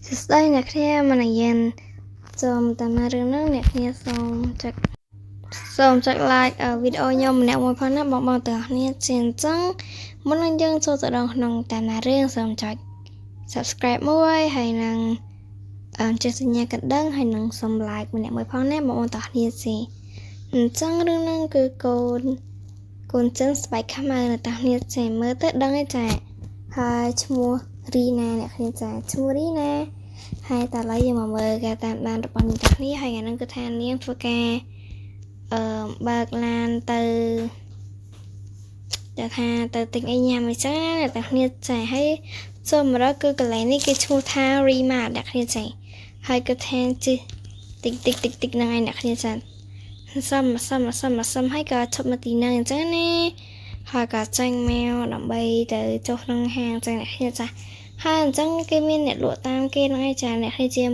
សួស្តីអ្នកគ្នាមុននឹងយើងចូលតាមរឿងហ្នឹងអ្នកគ្នាសូមចុច like វីដេអូខ្ញុំម្នាក់មួយផងណាបងបងទាំងអស់គ្នាជាអញ្ចឹងមុននឹងយើងចូលទៅដល់ក្នុងតាមរឿងសូមចុច subscribe មួយហើយនឹងចុចសញ្ញាកណ្ដឹងហើយនឹងសូម like ម្នាក់មួយផងណាបងប្អូនទាំងអស់គ្នាស៊ីអញ្ចឹងរឿងហ្នឹងគឺកូនកូនចិនស្បែកខ្មៅនៅទាំងគ្នាចេះមើលទៅដឹងឯចាហើយឈ្មោះរីណាអ្នកគ្នាចាឈ្មោះរីណាហើយតើឥឡូវយើងមកមើលការតាមដានរបស់នាងទាំងគ្នាហើយថ្ងៃហ្នឹងគឺថានាងធ្វើការបើកឡានទៅតែថាទៅទិញអីញ៉ាំអីចឹងណាអ្នកទាំងគ្នាចាហើយចូលមកដល់គឺកន្លែងនេះគេឈ្មោះថា Rima អ្នកគ្នាចាហើយគឺថាជិះតិចតិចតិចតិចហ្នឹងឯងអ្នកគ្នាចាសំសំសំសំហើយក៏ឈប់មកទីហ្នឹងអញ្ចឹងណាហើយក៏ចាញ់មកដើម្បីទៅចុះក្នុងហាងចឹងអ្នកគ្នាចាហើយអញ្ចឹងគេមានអ្នកលក់តាមគេហ្នឹងឯងចាអ្នកគ្នាជា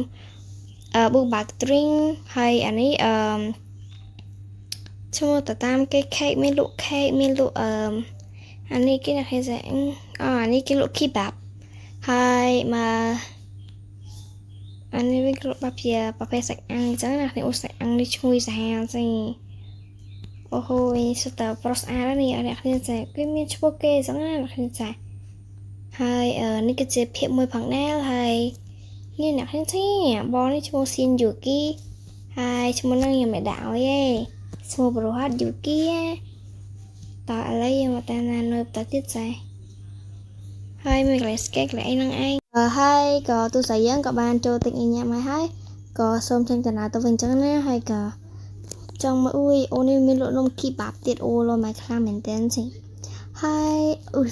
boba drink ហើយអានេះឈ្មោះទៅតាមគេ cake មានលក់ cake មានលក់អានេះគេអ្នកគេចាអូអានេះគេលក់ kebab ហើយមកអានេះវិញគេលក់បែបជាប្រភេទសាច់អាំងអញ្ចឹងណាគ្នាអូសាច់អាំងនេះឈ្ងុយសាហាវស្អីអូហូយសុទ្ធតែប្រុសស្អាតនេះអ្នកគ្នាចាគេមានឈ្មោះគេអញ្ចឹងណាអ្នកគ្នាចាហើយនេះគឺជាភាពមួយផងដែរហើយនេះអ្នកគ្នាចាបងនេះឈ្មោះសៀនយូគីហើយឈ្មោះហ្នឹងខ្ញុំមិនដាក់ឲ្យទេឈ្មោះប្រុសហត់យូគីតើឥឡូវយើងមកតាមដាននៅបន្តទៀតចាហើយមានកន្លែង skate កន្លែងអីហ្នឹងឯងហើយក៏ទូរស័ព្ទយើងក៏បានចូលទិញអីញ៉ាំហើយហើយក៏សូមចេញដំណើរទៅវិញចឹងណាហើយក៏ចង់មកអួយអូនេះមានលក់នំគីបាប់ទៀតអូលមកខ្លាំងមែនតើចេហើយអ៊ុ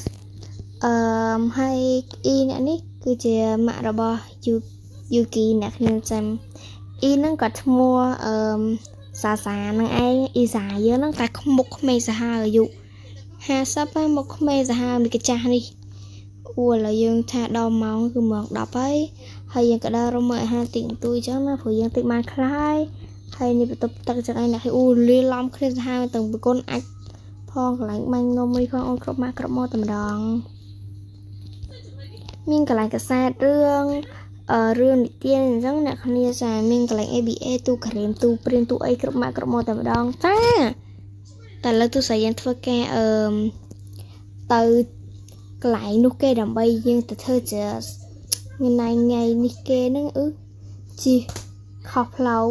ហើយអ៊ីអ្នកនេះគឺជាម៉ាក់របស់យូយូគីអ្នកខ្ញុំចាំអ៊ីហ្នឹងក៏ឈ្មោះសាសាហ្នឹងឯងអ៊ីសាយើងហ្នឹងតែមុខក្មេងសាហាវអាយុ50ហើយមុខក្មេងសាហាវមីកាចាស់នេះអូឥឡូវយើងថាដល់ម៉ោងគឺម៉ោង10ហើយហើយយើងក៏ដើររកមើលអាហារតិចបន្តួចចឹងណាព្រោះយើងទិញបានខ្លះហើយហើយនេះបន្ទប់ទឹកចឹងឯងអ្នកអូលាឡំគ្នាសាហាវទាំងប្រគុណអាចផងកន្លែងបាញ់នំអីផងអូនគ្រប់ម៉ាក់គ្រប់មកតែម្ដងមានកន្លែងកាសែតរឿងរឿងនិទានអញ្ចឹងអ្នកគ្នាចាមានកន្លែង ABA ទូការ៉េមទូព្រៀងទូអីគ្រប់ម៉ាក់គ្រប់មកតែម្ដងចាតែលើទូស្រីយើងធ្វើការទៅកន្លែងនោះគេដើម្បីយើងទៅធ្វើជាថ្ងៃថ្ងៃនេះគេហ្នឹងអឺជីខុសផ្លូវ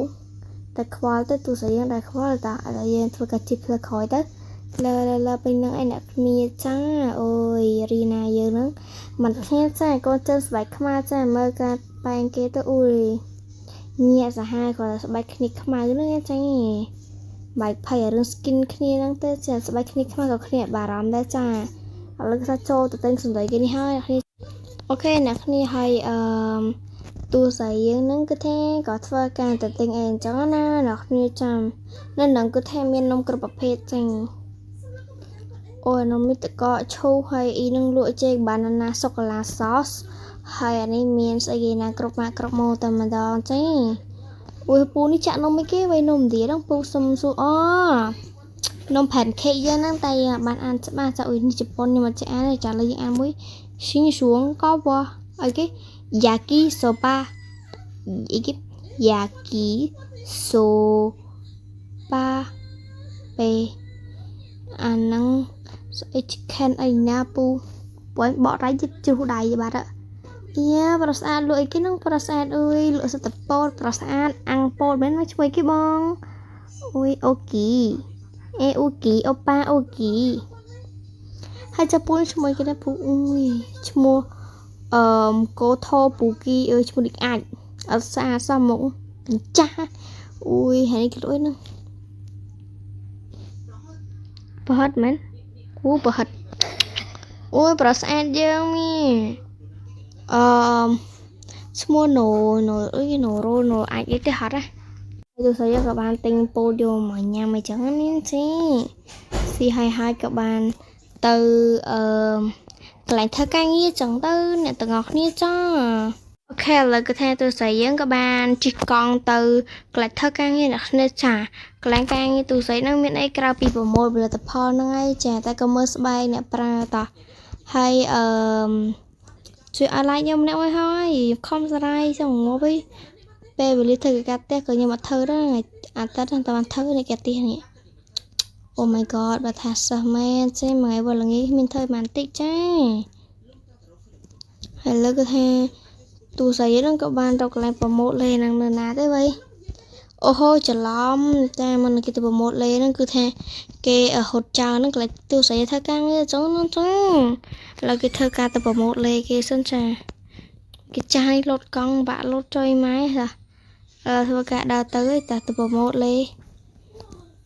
តែខ្វល់ទៅទូស្រីយើងដែលខ្វល់តាឥឡូវយើងធ្វើការជីផ្លូវក្រោយទៅលើលើពេញនឹងឯអ្នកគ្នាចាអូយរីណាយើងហ្នឹងមិនគ្នាចាកូនចិនស្បែកខ្មៅចាមើលការបែងគេទៅអ៊ុយញាក់សាហាវគាត់ស្បែកគ្នាខ្មៅហ្នឹងចាបែកភ័យរឿង skin គ្នាហ្នឹងទៅចាស្បែកគ្នាខ្មៅក៏គ្នាបារម្ភដែរចាឥឡូវគេថាចូលទៅទិញសំដីគេនេះហើយអ្នកគ្នាOK អ្នកគ្នាហើយតួស្រីយើងហ្នឹងគឺថាក៏ធ្វើការទៅទិញអីអញ្ចឹងណាអ្នកគ្នាចាំនៅនឹងគឺថាមាននំគ្រប់ប្រភេទចឹងអូនំនេះតកឈូសហើយអ៊ីនឹងលក់ចេក banana សូកូឡា sauce ហើយអានេះមានស្អីគេណាគ្រប់ម៉ាកគ្រប់ម៉ូតែម្ដងចឹងអូយពូនេះចាក់នំអីគេវៃនំទៀតហ្នឹងពូសុំសួរអូនំ pancake យើងហ្នឹងតែបានអានច្បាស់ចាអុយនេះជប៉ុនខ្ញុំអត់ចេះអានទេចាឥឡូវយើងអានមួយឈីងសួងកោវអីគេ yaki soba អីគេ yaki soba ពេអាហ្នឹងស្អី chicken អីណាពូពូឯងបកដៃជិះជ្រុះដៃបាត់អីយ៉ាប្រស្អាតលក់អីគេហ្នឹងប្រស្អាតអើយលក់សិតតពោតប្រស្អាតអាំងពោតមែនមកជួយគេបងអុយអូគីអេអូគីអូប៉ាអូគីហើយចាប់ពូឈ្មោះគេដែរពូអុយឈ្មោះកូថូពូគីអើយឈ្មោះដូចអាចអត់ស្អាតសោះមកកញ្ចាស់អុយហើយនេះគេលក់អីហ្នឹងប្រហិតមែនអូប្រហិតអូយប្រស្អាតយើងនេះឈ្មោះណូណូអុយណូរ៉ូណូអាចអីទេហត់ណាទូស្រីក៏បានទិញពោតយកមកញ៉ាំអីចឹងនេះជីស៊ីហើយហើយក៏បានទៅកន្លែងធ្វើការងារចឹងទៅអ្នកទាំងអស់គ្នាចាOK ឥឡូវគឺថាទូស្រីយើងក៏បានជិះកង់ទៅកន្លែងធ្វើការងារអ្នកគ្នាចាកន្លែងការងារទូស្រីហ្នឹងមានអីក្រៅពីប្រមូលផលិតផលហ្នឹងឯងចាតែក៏មើលស្បែកអ្នកប្រើតោះហើយ ជួយឲ្យ like ខ្ញុំម្នាក់មួយហើយខំស្រាយចង់ងាប់អីពេលវេលាធ្វើកិច្ចការផ្ទះក៏ខ្ញុំអត់ធ្វើដែរថ្ងៃអាទិត្យហ្នឹងតែបានធ្វើនេះគេផ្ទះនេះ Oh my god បើថាសិស្សមែនចេះមួយថ្ងៃវល់ល្ងាចមានធ្វើបានតិចចាហើយលើគឺថាទូស្រីហ្នឹងក៏បានរកកន្លែងប្រម៉ូទលេហ្នឹងនៅណាទេវ៉ៃអូហូច្រឡំតែមុនគេទៅប្រម៉ូទលេហ្នឹងគឺថាគេហត់ចោលហ្នឹងកន្លែងទូស្រីធ្វើការងារចឹងហ្នឹងចឹងឥឡូវគេធ្វើការទៅប្រម៉ូទលេគេសិនចាគេចាយលោតកង់បាក់លោតចុយម៉ែហ៎អឺធ្វើការដើរទៅឯតាទៅប្រម៉ូទលេ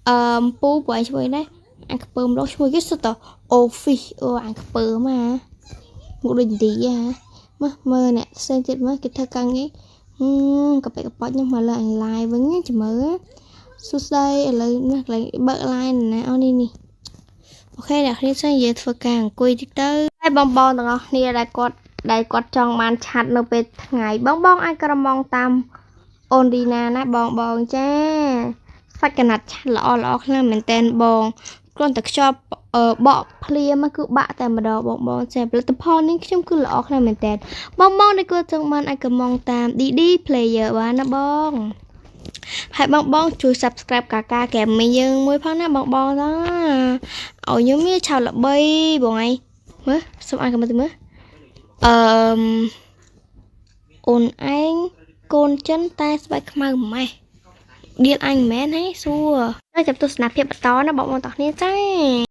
អឺពូពួកឯងឈ្មោះអីដែរអាខ្ពើមលោកឈ្មោះគេសុទ្ធតែ office អូអាខ្ពើមហ่าមុខដូចឌីហ่าមើលមើលអ្នកផ្សេងទៀតមើលគេធ្វើការងារហឹមកប៉ិកប៉ោចខ្ញុំមកលើអញ live វិញចាំមើលសួស្តីឥឡូវនេះកន្លែងបើក live ណាអូនេះនេះOK អ្នកគ្នាចឹងយើងធ្វើការអង្គុយតិចទៅហើយបងបងទាំងអស់គ្នាដែលគាត់ចង់បានឆាត់នៅពេលថ្ងៃបងបងអាចក្រមងតាមអូនរីណាណាបងបងចាសាច់កណាត់ឆាត់ល្អល្អខ្លាំងមែនតែនបងគ្រាន់តែខ្យល់បកភ្លាមគឺបាក់តែម្ដងបងបងចាផលិតផលនេះខ្ញុំគឺល្អខ្លាំងមែនតែនបងបងដែលគាត់ចង់បានអាចកម្មងតាម DD Player បានណាបងហើយបងបងជួយ Subscribe កាកា Gaming យើងមួយផងណាបងបងតាឲ្យខ្ញុំមានឆោតល្បីបងឯងមើលសូមអាន comment ទៅមើលអឺមអូនឯងកូនចិនតែស្បែកខ្មៅម៉េះដៀលអញមែនហេសួរចាប់ទស្សនភាពបន្តណាបងប្អូនទាំងគ្នាចា